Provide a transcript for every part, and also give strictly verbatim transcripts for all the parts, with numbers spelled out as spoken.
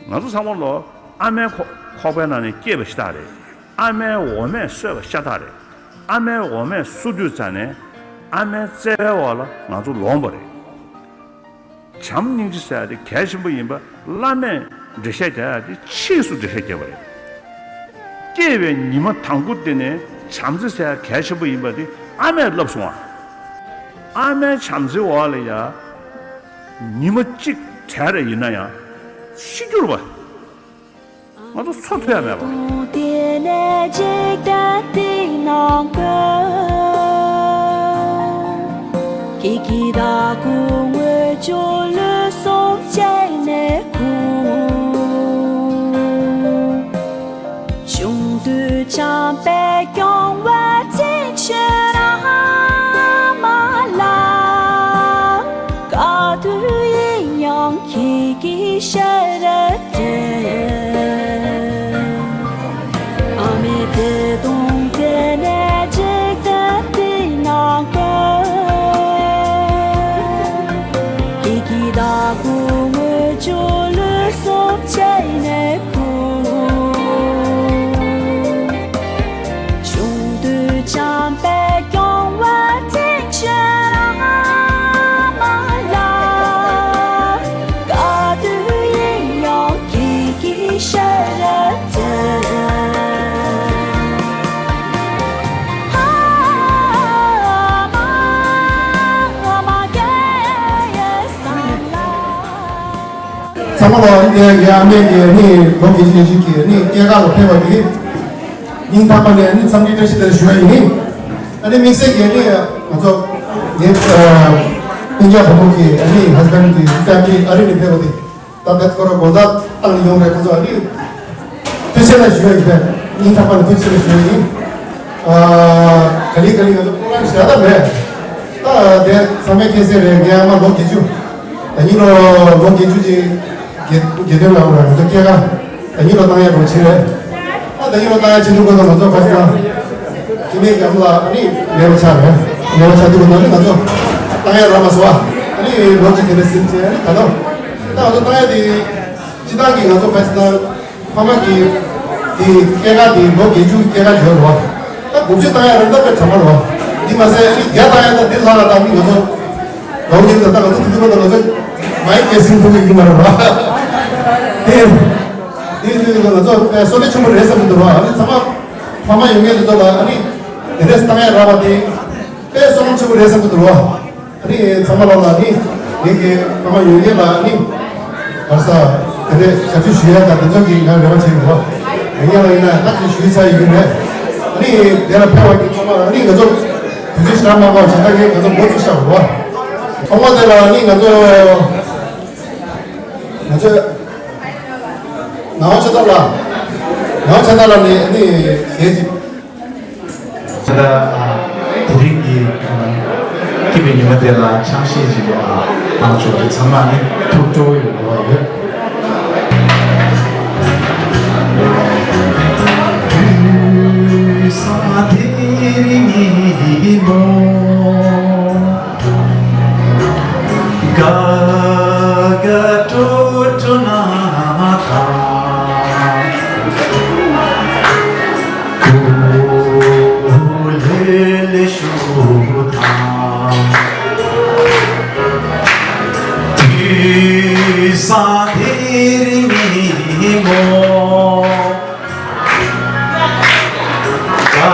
ང་ཚོ་ཚང་མ་ལོ་ཨ་མའི་ཁོག་ཁོག་པའི་ནང་ནས་སྐྱེས་པ་ཤ་སྟག་རེད། ཨ་མའི་འོ་མས་གསོས་པ་ཤ་སྟག་རེད། ཨ་མའི་འོ་མས་གསོས་དུས་ཙ་ནས་ཨ་མའི་བརྩེ་བའི་འོག་ལ་ང་ཚོ་ལོངས་པ་རེད། བྱམས་སྙིང་རྗེ་ཟེར་ཡ་དེ་གལ་ཆེན་པོ་ཡིན་པ་བླ་མས་འགྲེལ་བཤད་རྒྱག་ཡ་དེ་ཕྱིས་སུ་འགྲེལ་བཤད་རྒྱབ་པ་རེད། སྐྱེས་པའི་ཉི་མ་དང་པོ་དེ་ནས་བྱམས་བརྩེ་ཟེར་ཡ་གལ་ཆེན་པོ་ཡིན་པ་དེ་ཨ་མས་བསླབས་སོང་བ། ཨ་མའི་བྱམས་བརྩེའི་འོག་ལ་ཡ། ཉི་མ་གཅིག་བྲལ་རེ་ཡིན་ན་ཡང་ཤི་འགྱུར་བ། ང་ཚོ་འཚོ་ཐུབ་ཡ་མེད་པ། དེ་ནས་འཇིག་རྟེན་འདི་ནང་ཁོ། ཁྱེད་ཀྱི་བདག་པོ་དངོས་བྱུང་ལུས་སྲོག་བཅད་ནས་ཁུར། གཞུང་དུ་བྱམས་པས་སྐྱོང་བར་བྱིན་ཆོས་ར་མ་ལ། ག་དུས་ཡིན་ཡང་ཁྱེད་ཀྱི་ཞལ་རས་དྲན། ཨ་མའི་བརྩེ་དུང་དེ་ནས་འཇིག་རྟེན་འདི་ནང་ཁོ། ཁྱེད་ཀྱི་བདག་པོ་དངོས་བྱུང་ལུས་སྲོག་བཅད་ནས་ཁུར། གཞུང་དུ་བྱམས་པས་སྐྱོང་བར་བྱིན་ཆོས་ར་མ་ལ། ག་དུས་ཡིན་ཡང་ཁྱེད་ཀྱི་ཞལ་རས་དྲན། ཚང་མ་ལ་འདི་ཡ་ཨ་མའི་གི་ནི་ལོ་བརྒྱད་ཅུ་ཞིག་གི་ནི་སྐྱེས་སྐར་ལ་ཕེབས་པ་དེ་སྙིང་ཐག་པ་ནས་ནི་འཚམས་འདྲི་བཀྲ་ཤིས་བདེ་ལེགས་ཞུ་བ་ཡིན། ཨ་ནི་དམིགས་བསལ་གྱི་ནི་ང་ཚོ་ངའི་སྤུན་ཀྱག་བུ་མོ་གི་ཨ་ནི་ཧས་བྷེན་གྱི་ཕེ་མི་ལི་ཨ་རི་ནས་ཕེབས་པ་དེ་ད་ད་ཁོ་རང་དགོང་དག་བཏང་ནས་ཡོང་རེད། ཁོ་ཚོ་ཨ་ནི། ཐུགས་རྗེ་ཆེ་ཞུ་ཡ་ཡིན་པས། སྙིང་ཐག་པ་ནས་ཐུགས་རྗེ་ཆེ་ཞུ་ཡ་ཡིན། ཨ། ག་ལེ་ག་ལེ་ང་ཚོ་པོ་རང་བཞག་ད་མེད། ད་དེ་ཚང་མས་མཁྱེན་གསལ་རེད། ངའི་ཨ་མ་ལོ་བརྒྱད་ཅུ། ད་ཉིན་ལོ་ལོ་བརྒྱད་ཅུ་ཅིག་དགེ་དགེ་འདུན་ལ་འོང་ར་ང་ཚོ་སྐྱེས་སྐར་ད་ཉིན་ལོ་བཏང་ཡ་རོགས་བྱེད་རེད། ད་ད་ཉིན་ལོ་བཏང་ཡ་བྱེད་འདུག་གོ། ད་ང་ཚོ་ཁ་སང་ཁྱིམ་མི་གམ་ལ་ཨ་ནི་ལས་པ་ཆགས་རེད། ལས་པ་ཆགས་འདུག་གོ། ད་ནི་ང་ཚོ་བཏང་ཡ་རག་མ་སོང་ཨ། ཨ་ནི་ལོ་གཅིག་དེ་འདྲ་ཟིན་བྱས་ཨ་ནི་ད་ལོ་ད་ང་ཚོ་བཏང་ཡ་དེ། སྤྱིར་བཏང་གི་ང་ཚོ་ཕ་སི་ནང་ཕ་མ་གི་དེ་སྐྱེས་སྐར་དེ་ལོ་བརྒྱད་ཅུ་གི་སྐྱེས་སྐར་བརྗོད་རོགས། ད་དགུ་བཅུ་བཏང་ཡ་རེད་ད་དཔེ་དྲང་མ་རོགས། འདི་མ་ཟད་ཨ་ནི་བརྒྱ་བཏང་ཡ་ད་འདི་ལྷག་ལ་ད་ནི་ང་ཚོ་ལོ་ཉིན་ད་ད་ང་ཚོ་དུས་དུས་མ་ད་ང་ཚོ་མའི་ཀེ་སིང་ཕུག་གི་ཡིན་མ་རེད་རོགས། དེ་དེ་དུས་ང་ཚོ་དཔེ་བསོད་བདེ་ཆེན་པོ་རེད་བསམ་གྱི་འདུག་རོགས། ཨ་ནི་ཚང་མ་ཕ་མ་ཡོད་མཁན་དེ་ཚོ་ལ་ཨ་ནི་དེ་འདྲས་བཏང་ཡ་རག་པ་དེ་དཔེ་བསོད་ནམས་ཆེན་པོ་རེད་བསམ་གྱི་འདུག་རོགས། ཨ་ནི་ཚང་མ་ལོག་ལ་ནི་ངེད་ཀྱི་ཕ་མ་ཡོད་མཁན་ལ་ནི་ག་རེ་ཟ་དེ་འདྲའི་ཞབས་ཕྱི་ཞུ་ཡ་དང་དེ་ཚོ་གི་ང་རེ་བ་བྱེད་དགོས། ངེད་ཀྱི་ལ་ཡིན་ན་ད་ཅིག་ཞུས་ཚར་ཡོད་རེད། ཨ་ནི་དེ་ལ་ཕེབས་པ་གི་ཚང་མ་ལ་ཨ་ནི་ང་ཚོ་དུས་ཚོད་ཞེ་དྲག་མ་འགོར་བྱས་ད་ངས་ང་ཚོ་འགོ་ཚུགས་བཞག་གོ། ཐོག་མ་དེ་ལ་ནི་ང་ཚོ་ང་ཚོ་ནང་ཆེ་ཐབས་ལ་ནང་ཆེ་ཐབས་ལ་ནི་ཨ་ནི་ཞེ་ཅིག་ད་ལྟ་དེ་རིང་གི་སྐྱིད་པའི་ཉི་མ་དེ་ལ་འཆམ་གཞས་ཤིག་བཏང་ཆོག་གི་ཚང་མ་ནི་ཐུགས་སྤྲོ་བོ་ཡོད་དགོས་པ་ཡོད། དུས་སང་དེ་རིང་ཉིན་མོ། དགའ་དགའ་སྤྲོ་སྤྲོ་ན་ད། ཀུ་ལེ་ལེ་ཞུ་དང་། དུས་སང་དེ་རིང་ཉིན་མོ། དགའ་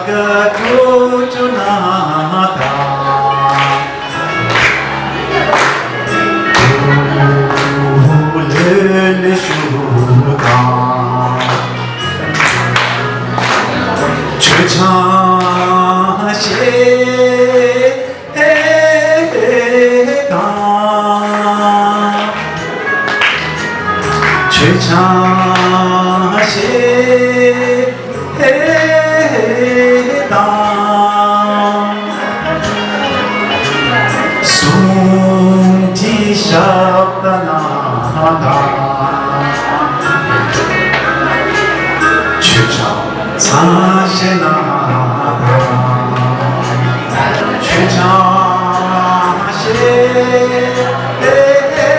དགའ་སྤྲོ་སྤྲོ་ན་ད། ལེ་ལེ་ཞུ་དང་། མཆོད་ཆང་བཞེས་དང་། མཆོད་ཆང་བཞེས་དང་། གསུང་ཅིག་ཞབས་ཏ་ན་དང་། མཆོད་ཆང་ཚང་བཞེས་ན་དང་། མཆོད་ཆང་བཞེས་དང་།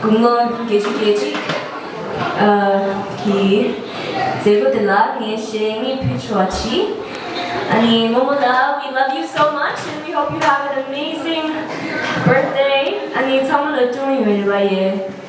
དགུང་ལོ་བརྒྱད་ཅུ་གྱ་གཅིག་ཨ་གི་མཛད་སྒོ་དེ་ལ་ངས་གཞས་གཉིས་ཕུལ་ཆོག་པ་བྱས། ཨ་ནི་རྨོ་མོ་ལགས, we love you so much and we hope you have an amazing birthday. ཨ་ནི་ཚང་མ་ལ་སྐྱོང་ཡོད་རེད་པ་ཡེ།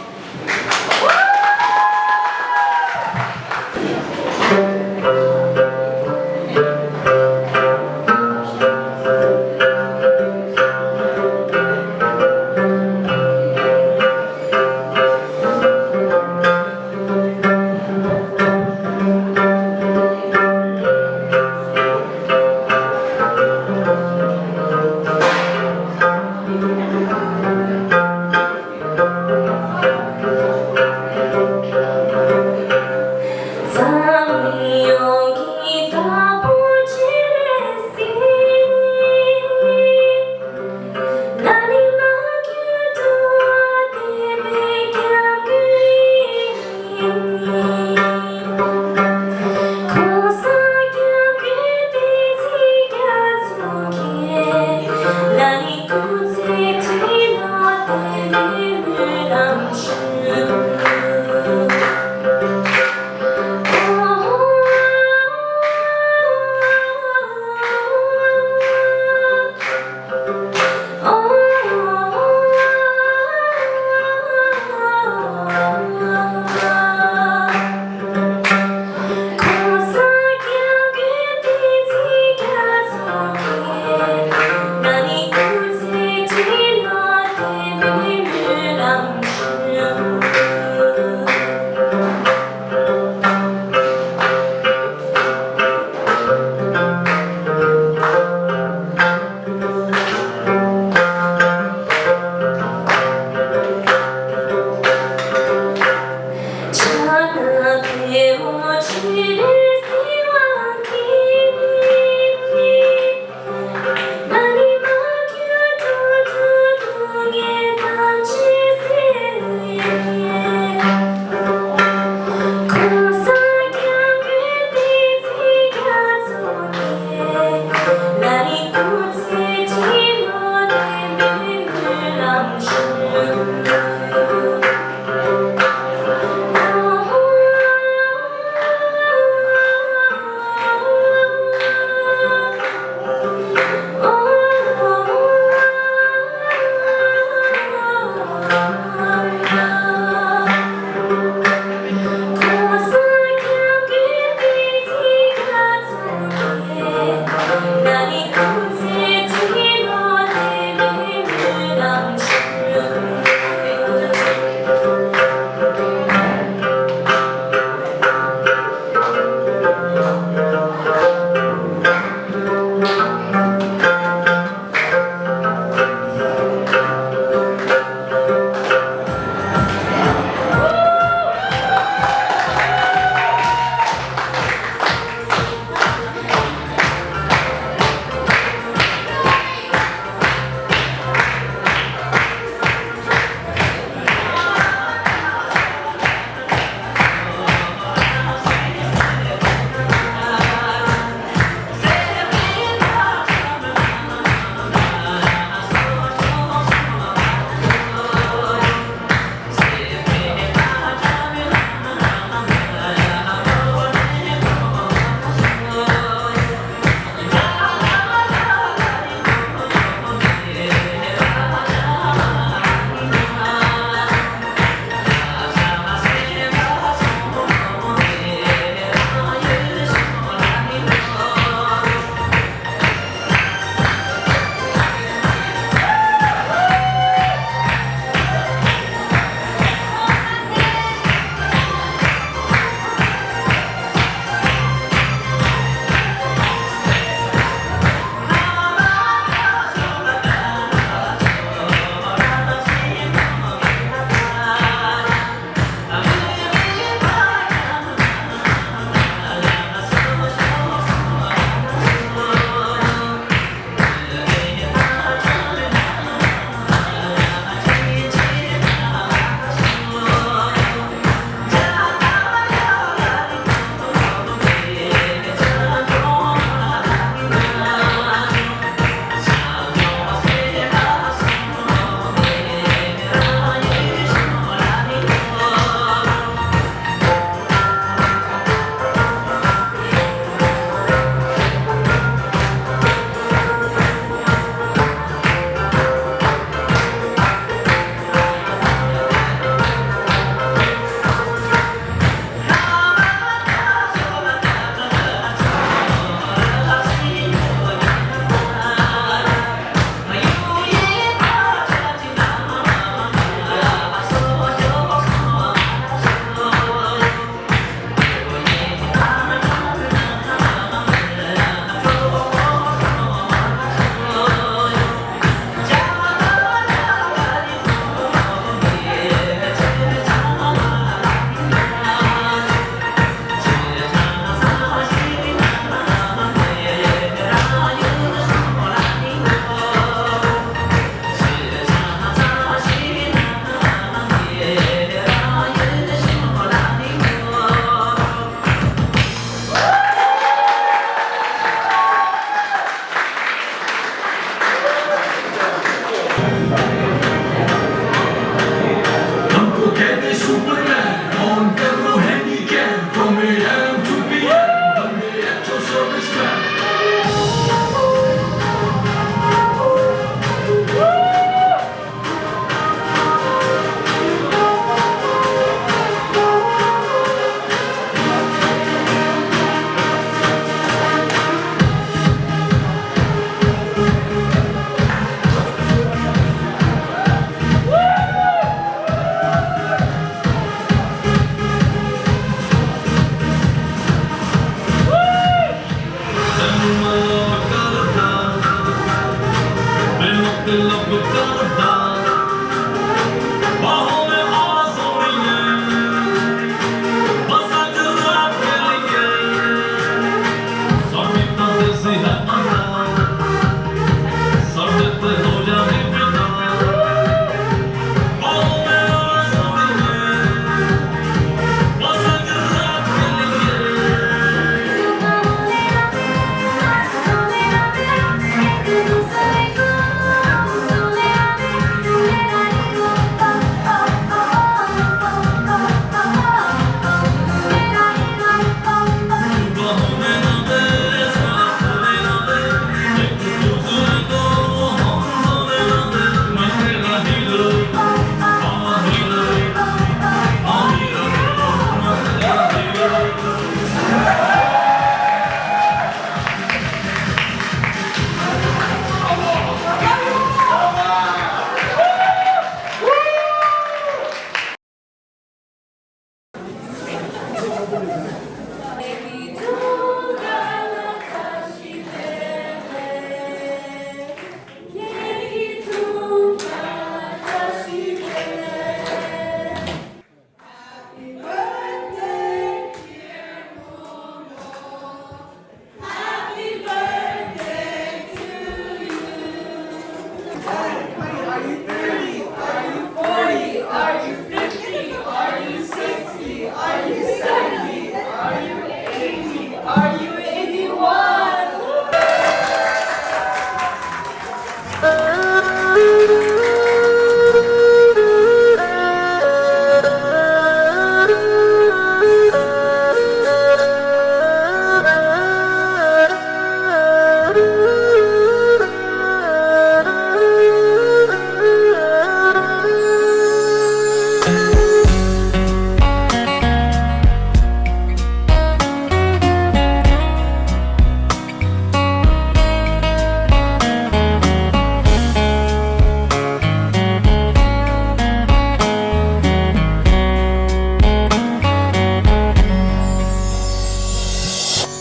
Are you thirty? Are you forty? Are you fifty? Are you sixty? Are you seventy? Are you eighty? Are you eighty-one?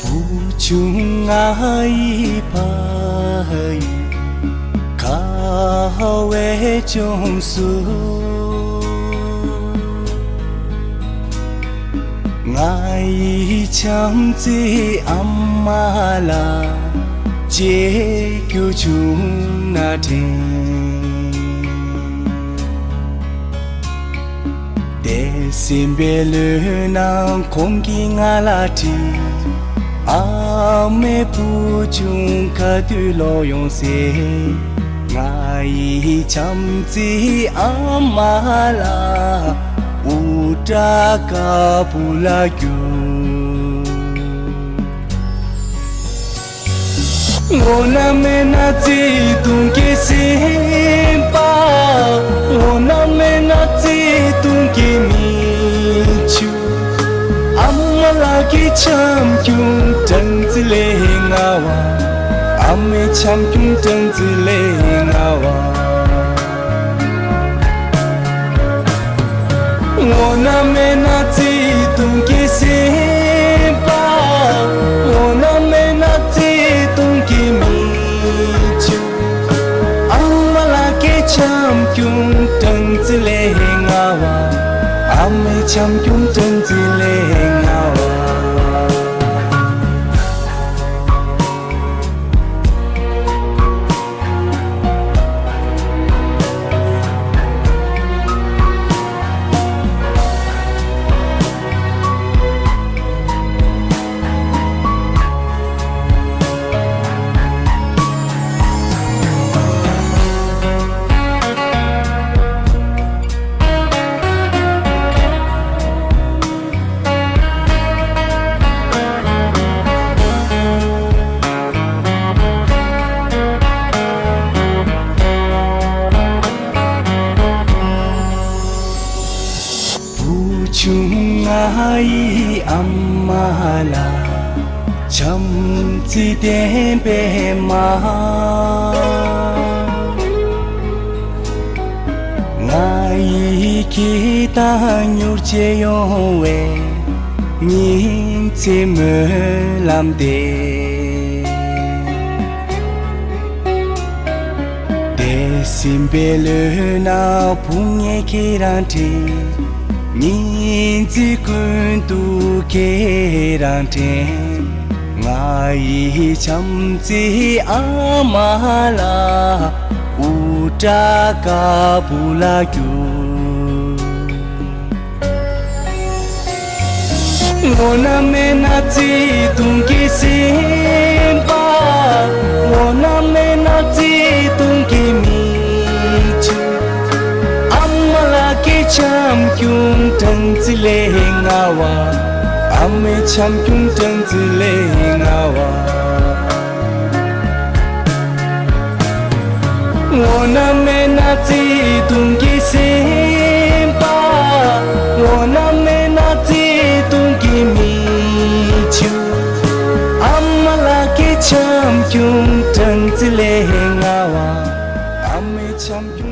བུ་ཆུང་ང་ཡི་ཕ་ཡུལ་ཁ་བའི་ལྗོངས་སུ། ང་ཡི་བྱམས་བརྩེའི་ཨ་མ་ལགས་མཇལ་རྒྱུ་བྱུང་ན་དྲན། དེ་སྲིད་པའི་ལོ་ནང་ཁོང་གིས་ང་ལ་དྲིས། ཨ་མའི་བུ་ཆུང་ག་དུས་ལོག་ཡོང་ཟེར། ང་ཡི་བྱམས་བརྩེའི་ཨ་མ་ལགས་འུར་སྒྲ་དཀར་པོ་ལ་བསྒྱུར། འོ་ན་མེད་ན་བརྩེ་དུང་གི་སེམས་པ། འོ་ན་མེད་ན་བརྩེ་དུང་གི་མིག་ཆུ། ཨ་མ་ལགས་ཀྱི་བྱམས་སྐྱོང་སྦྲང་རྩི་ལས་མངའ་བ། ཨ་མའི་བྱམས་སྐྱོང་སྦྲང་རྩི་ལས་མངའ་བ། འོ་ན་མེད་ན་བརྩེ་དུང་གི་སེམས་པ། འོ་ན་མེད་ན་བརྩེ་དུང་གི་མིག་ཆུ། ཨ་མ་ལགས་ཀྱི་བྱམས་སྐྱོང་སྦྲང་རྩི་ལས་མངའ་བ། ཨ་མའི་བྱམས་སྐྱོང་སྦྲང་རྩི་ལས་མངའ་བ། བུ་ཆུང་ང་ཡི་ཨ་མ་ལགས་བྱམས་བརྩེ་ལྡན་པའི་མ། ང་ཡི་སྐྱིད་དང་མྱུར་བྱེད་ཡོང་བའི་ཉིན་མཚན་སྨོན་ལམ་འདེབས། དེ་ སེམས་པའི་ལྷོད་ནས་ཕུང་ངེ་ཁྱེད་རང་དྲན། ཉིན་མཚན་ཀུན་ཏུ་ཁྱེད་རང་དྲན། ང་ཡི་བྱམས་བརྩེའི་ཨ་མ་ལགས། དབུ་སྐྲ་དཀར་པོ་ལ་གྱུར། འོ་ན་མེད་ན་བརྩེ་དུང་གི་སེམས་པ། འོ་ན་མེད་ན་བརྩེ་དུང་གི་མིག་ཆུ། ཨ་མ་ལགས་ཀྱི་བྱམས་སྐྱོང་སྦྲང་རྩི་ལས་མངར་བ། ཨ་མའི་བྱམས་སྐྱོང་སྦྲང་རྩི་ལས་མངར་བ། འོ་ན་མེད་ན་བརྩེ་དུང་གི་སེམས་པ། འོ་ན་མེད་ན་བརྩེ་དུང་གི་མིག་ཆུ། ཨ་མ་ལགས་ཀྱི་བྱམས་སྐྱོང་སྦྲང་རྩི་ལས་མངར་བ། ཨ་མའི་བྱམས་སྐྱོང་